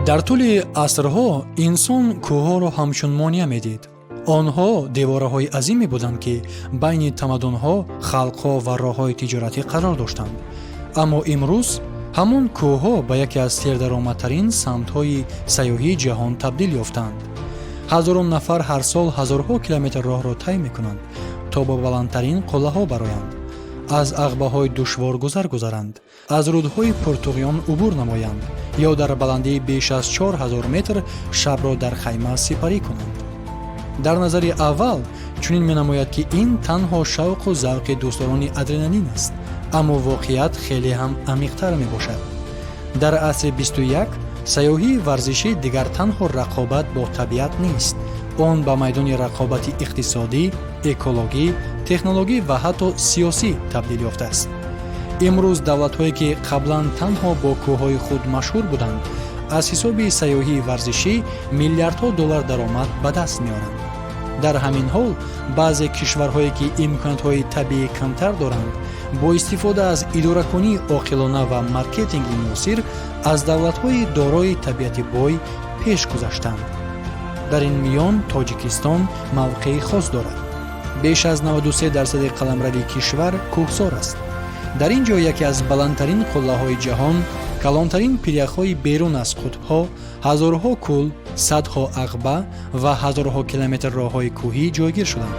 Дар тӯли асрҳо инсон кӯҳҳоро ҳамчун монеа медид. Онҳо девораҳои азиме буданд, ки байни тамаддунҳо, халқҳо ва роҳҳои тиҷоратӣ қарор доштанд. Аммо имрӯз ҳамон кӯҳҳо ба яке аз сердаромадтарин самтҳои сайёҳии ҷаҳон табдил ёфтаанд. Ҳазорон нафар ҳар сол ҳазорҳо километр роҳро тай мекунанд, то ба баландтарин қуллаҳо бароянд, аз ағбаҳои душвор гузар гузаранд, аз рӯдҳои пуртуғён убур намоянд ё дар баландии беш аз 4000 метр шабро дар хайма сипарӣ кунанд. Дар назари аввал чунин менамояд, ки ин танҳо шавқу завқи дӯстдорони адреналин аст, аммо воқеият хеле ҳам амиқтар мебошад. Дар асри 21 сайёҳии варзишӣ дигар танҳо рақобат бо табиат нест. Он ба майдони рақобати иқтисодӣ, экологӣ, технологӣ ва ҳатто сиёсӣ табдил ёфтааст. Имрӯз давлатҳое, ки қаблан танҳо бо кӯҳҳои худ машҳур буданд, аз ҳисоби сайёҳии варзишӣ миллиардҳо доллар даромад ба даст меоранд. Дар ҳамин ҳол баъзе кишварҳое, ки имкониятҳои табиӣ камтар доранд, бо истифода аз идоракунии оқилона ва маркетинги муосир аз давлатҳои дорои табиати бой пеш гузаштанд. Дар ин миён Тоҷикистон мавқеи хос дорад. Беш аз 93 дарсади қаламрави кишвар кӯҳсор аст. Дар ин ҷо яке аз баландтарин қуллаҳои ҷаҳон, калонтарин пиряхҳои берун аз қутбҳо, ҳазорҳо кӯл, садҳо ағба ва ҳазорҳо километр роҳҳои кӯҳӣ ҷойгир шуданд.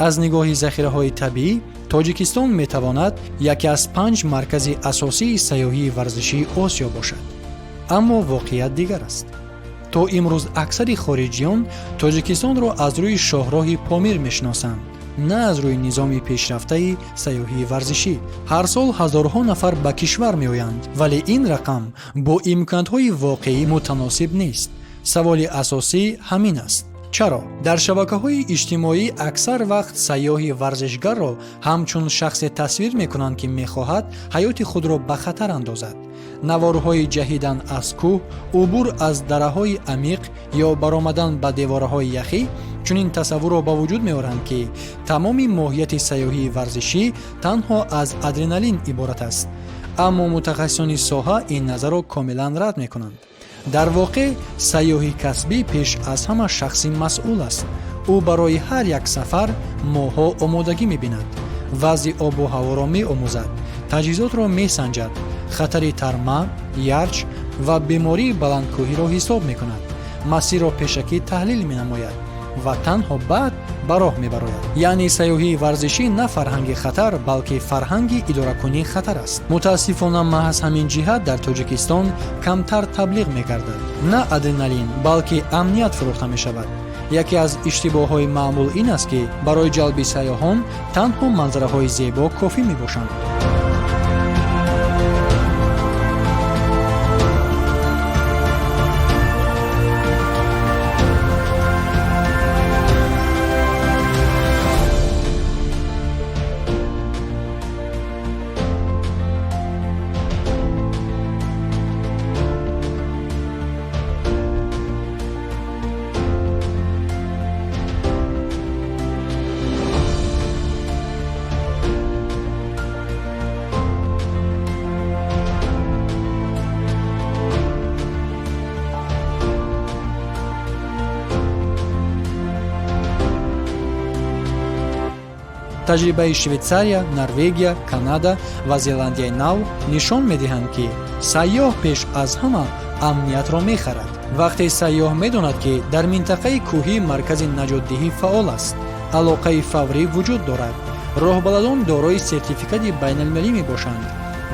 Аз нигоҳи захираҳои табиӣ Тоҷикистон метавонад яке аз панҷ маркази асосии сайёҳии варзишии Осиё бошад. Аммо воқеият дигар аст. То имрӯз аксари хориҷиён Тоҷикистонро аз рӯи шоҳроҳи Помир мешиносанд, на аз рӯи низоми пешрафтаи сайёҳии варзишӣ. Ҳар сол ҳазорҳо нафар ба кишвар меоянд, вале ин рақам бо имкониятҳои воқеӣ мутаносиб нест. Саволи асосӣ ҳамин аст: чаро дар шабакаҳои иҷтимоӣ аксар вақт сайёҳи варзишгарро ҳамчун шахсе тасвир мекунанд, ки мехоҳад ҳаёти худро ба хатар андозад? Наворҳои ҷаҳидан аз кӯҳ, убур аз дараҳои амиқ ё баромадан ба девораҳои яхӣ чунин тасаввурро ба вуҷуд меоранд, ки тамоми моҳияти сайёҳии варзишӣ танҳо аз адреналин иборат аст. Аммо мутахассисони соҳа ин назарро комилан рад мекунанд. Дар воқеъ сайёҳи касбӣ пеш аз ҳама шахси масъул аст. Ӯ барои ҳар як сафар моҳҳо омодагӣ мебинад, вазъи обу ҳаворо меомӯзад, таҷҳизотро месанҷад, хатари тарма, ярч ва бемории баландкӯҳиро ҳисоб мекунад, масирро пешакӣ таҳлил менамояд ва танҳо баъд ба роҳ мебарояд. Яъне сайёҳии варзишӣ на фарҳанги хатар, балки фарҳанги идоракунии хатар аст. Мутаассифона, маҳз ҳамин ҷиҳат дар Тоҷикистон камтар таблиғ мегардад. На адреналин, балки амният фурӯхта мешавад. Яке аз иштибоҳҳои маъмул ин аст, ки барои ҷалби сайёҳон танҳо манзараҳои зебо кофӣ мебошанд. Таҷрибаи Швейтсария, Норвегия, Канада ва Зеландияи Нав нишон медиҳанд, ки сайёҳ пеш аз ҳама амниятро мехарад. Вақте сайёҳ медонад, ки дар минтақаи кӯҳӣ маркази наҷотдиҳӣ фаъол аст, алоқаи фаврӣ вуҷуд дорад, роҳбаладон дорои сертификати байналмилалӣ мебошанд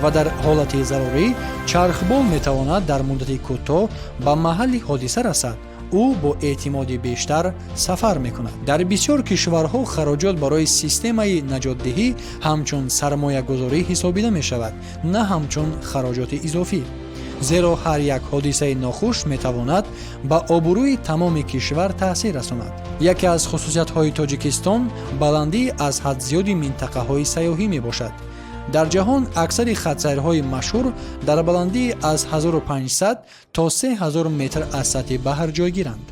ва дар ҳолати зарурӣ чархбол метавонад дар муддати кӯтоҳ ба маҳалли ҳодиса расад, Ӯ бо эътимоди бештар сафар мекунад. Дар бисёр кишварҳо хароҷот барои системаи наҷотдиҳӣ ҳамчун сармоягузорӣ ҳисобида мешавад, на ҳамчун хароҷоти изофӣ. Зеро ҳар як ҳодисаи нохуш метавонад ба обрӯи тамоми кишвар таъсир расонад. Яке аз хусусиятҳои Тоҷикистон баландии аз ҳад зиёди минтақаҳои сайёҳӣ мебошад. Дар ҷаҳон аксари хатсайрҳои машҳур дар баландии аз 1500 то 3000 метр аз сатҳи баҳр ҷойгиранд.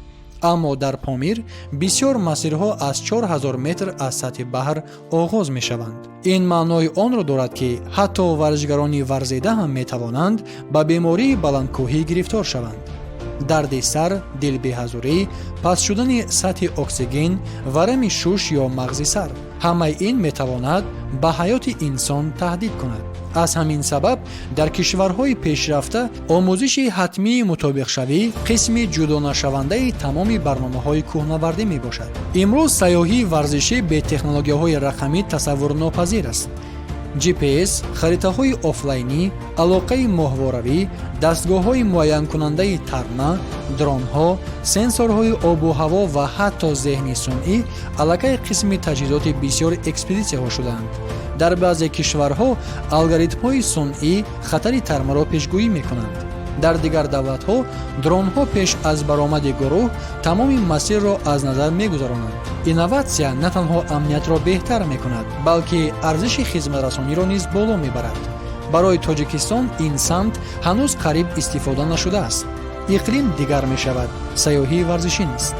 Аммо дар Помир бисёр масирҳо аз 4000 метр аз сатҳи баҳр оғоз мешаванд. Ин маънои онро дорад, ки ҳатто варзишгарони варзида ҳам метавонанд ба бемории баландкӯҳӣ гирифтор шаванд. Дарди сар, дилбеҳазурӣ, паст шудани сатҳи оксиген, варами шуш ё мағзи сар. Ҳамаи ин метавонад ба ҳаёти инсон таҳдид кунад. Аз ҳамин сабаб дар кишварҳои пешрафта омӯзиши ҳатмии мутобиқшавӣ қисми ҷудонашавандаи тамоми барномаҳои кӯҳнавардӣ мебошад. Имрӯз сайёҳии варзишӣ бе технологияҳои рақамӣ тасаввурнопазир аст. GPS, харитаҳои офлайнӣ, алоқаи моҳворавӣ, дастгоҳҳои муайянкунандаи тарма, дронҳо, сенсорҳои обу ҳаво ва ҳатто зеҳни сунъӣ аллакай қисми таҷҳизоти бисёри экспедитсияҳо шудаанд. Дар баъзе кишварҳо алгоритмҳои сунъӣ хатари тармаро пешгӯӣ мекунанд. Дар дигар давлатҳо дронҳо пеш аз баромади гурӯҳ тамоми масирро аз назар мегузаронанд. Инноватсия на танҳо амниятро беҳтар мекунад, балки арзиши хизматрасониро низ боло мебарад. Барои Тоҷикистон ин самт ҳанӯз қариб истифода нашудааст. Иқлим дигар мешавад, сайёҳии варзишӣ нест.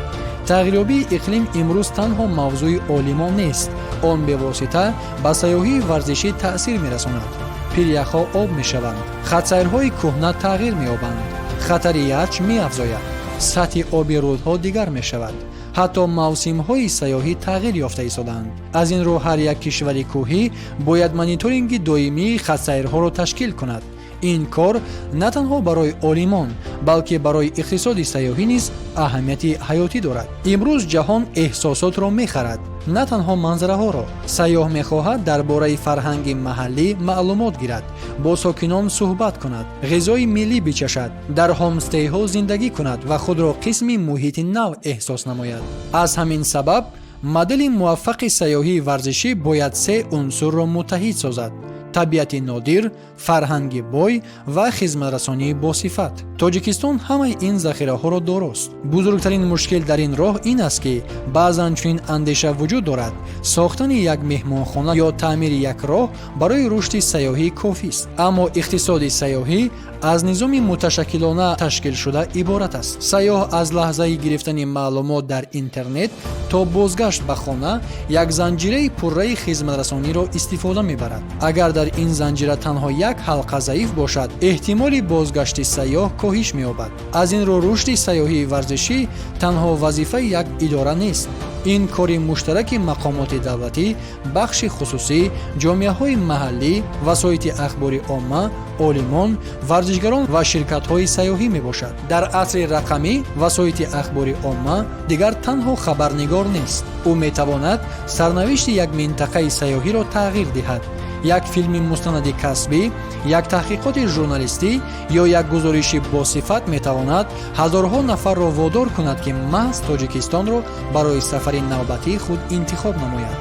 Тағйирёбии иқлим имрӯз танҳо мавзӯи олимон нест, он бевосита ба сайёҳии варзишӣ таъсир мерасонад. Пиряхҳо об мешаванд, хатсайрҳои кӯҳна тағйир меёбанд, хатари ярч меафзояд, сатҳи оби рӯдҳо дигар мешавад. Ҳатто мавсимҳои сайёҳӣ тағйир ёфта истодаанд. Аз ин рӯ ҳар як кишвари кӯҳӣ бояд мониторинги доимии хатсайрҳоро ташкил кунад. Ин кор на танҳо барои олимон, балки барои иқтисоди сайёҳӣ низ аҳамияти ҳаётӣ дорад. Имрӯз ҷаҳон эҳсосотро мехарад, на танҳо манзараҳоро. Сайёҳ мехоҳад дар бораи фарҳанги маҳаллӣ маълумот гирад, бо сокинон суҳбат кунад, ғизои миллӣ бичашад, дар ҳомстейҳо зиндагӣ кунад ва худро қисми муҳити нав эҳсос намояд. Аз ҳамин сабаб модели муваффақи сайёҳии варзишӣ бояд се унсурро муттаҳид созад: табиати нодир, фарҳанги бой ва хизматрасонии босифат. Тоҷикистон ҳамаи ин захираҳоро дорост. Бузургтарин мушкил дар ин роҳ ин аст, ки баъзан чунин андеша вуҷуд дорад: сохтани як меҳмонхона ё таъмири як роҳ барои рушди сайёҳӣ кофист. Аммо иқтисоди сайёҳӣ аз низоми муташаккилона ташкилшуда иборат аст. Сайёҳ аз лаҳзаи гирифтани маълумот дар интернет то бозгашт ба хона як занҷираи пурраи хизматрасониро истифода мебарад. Агар дар ин занҷира танҳо як ҳалқа заиф бошад, эҳтимоли бозгашти сайёҳ коҳиш меёбад. Аз ин рӯ рушди сайёҳии варзишӣ танҳо вазифаи як идора нест. Ин кори муштараки мақомоти давлатӣ, бахши хусусӣ, ҷомеаҳои маҳаллӣ, васоити ахбори омма, олимон, варзишгарон ва ширкатҳои сайёҳӣ мебошад. Дар асри рақамӣ васоити ахбори омма дигар танҳо хабарнигор нест. Ӯ метавонад сарнавишти як минтақаи сайёҳиро тағйир диҳад. Як филми мустанади касбӣ, як таҳқиқоти журналистӣ ё як гузориши босифат метавонад ҳазорҳо нафарро водор кунад, ки маҳз Тоҷикистонро барои сафари навбатии худ интихоб намояд.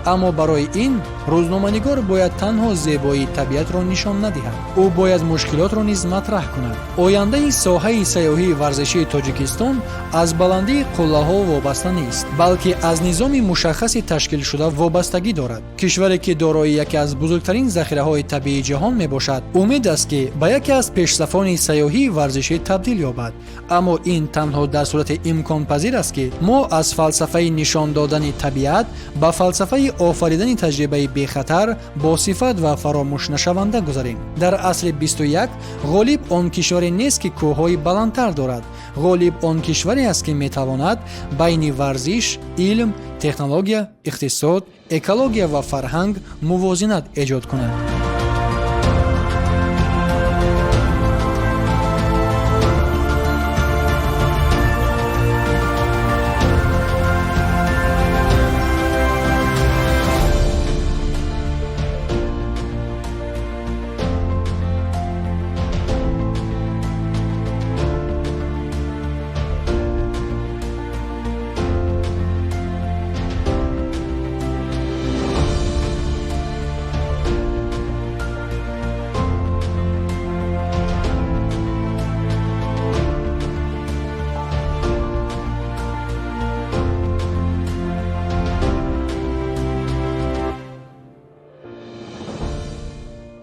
Аммо барои ин рӯзноманигор бояд танҳо зебоии табиатро нишон надиҳад, ӯ бояд мушкилотро низ матраҳ кунад. Ояндаи соҳаи сайёҳии варзишии Тоҷикистон аз баландии қуллаҳо вобаста нест, балки аз низоми мушаххаси ташкилшуда вобастагӣ дорад. Кишваре, ки дорои яке аз бузургтарин захираҳои табиии ҷаҳон мебошад, умед аст, ки ба яке аз пешсафони сайёҳии варзишӣ табдил ёбад. Аммо ин танҳо дар сурате имконпазир аст, ки мо аз фалсафаи нишон додани табиат ба фалсафаи офаридани таҷрибаи бехатар, босифат ва фаромӯшнашаванда гузарем. Дар асри 21 ғолиб он кишваре нест, ки кӯҳҳои баландтар дорад. Ғолиб он кишваре аст, ки метавонад байни варзиш, илм, технология, иқтисод, экология ва фарҳанг мувозинат эҷод кунад.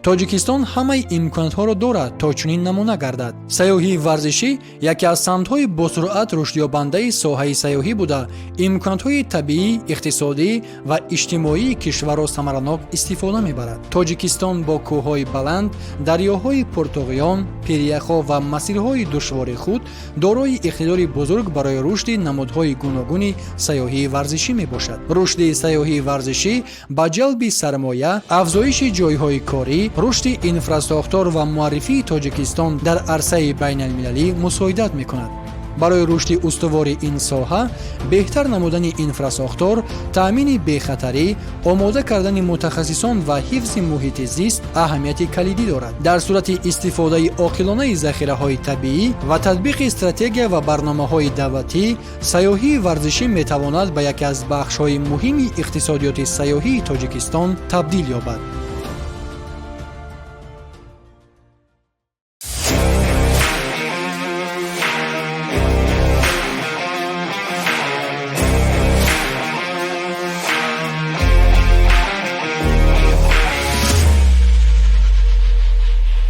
Тоҷикистон ҳамаи имкониятҳоро дорад, то чунин намуна гардад. Сайёҳии варзишӣ яке аз самтҳои босуръат рушдёбандаи соҳаи сайёҳӣ буда, имкониятҳои табиӣ, иқтисодӣ ва иҷтимоии кишварро самаранок истифода мебарад. Тоҷикистон бо кӯҳҳои баланд, дарёҳои пуртуғён, пиряхҳо ва масирҳои душвори худ дорои иқтидори бузург барои рушди намудҳои гуногуни сайёҳии варзишӣ мебошад. Рушди сайёҳии варзишӣ ба ҷалби сармоя, афзоиши ҷойҳои корӣ, рушди инфрасохтор ва муаррифии Тоҷикистон дар арсаи байналмилалӣ мусоидат мекунад. Барои рушди устувори ин соҳа беҳтар намудани инфрасохтор, таъмини бехатарӣ, омода кардани мутахассисон ва ҳифзи муҳити зист аҳамияти калидӣ дорад. Дар сурати истифодаи оқилонаи захираҳои табиӣ ва татбиқи стратегия ва барномаҳои давлатӣ, сайёҳии варзишӣ метавонад ба яке аз бахшҳои муҳими иқтисодиёти сайёҳии Тоҷикистон табдил ёбад.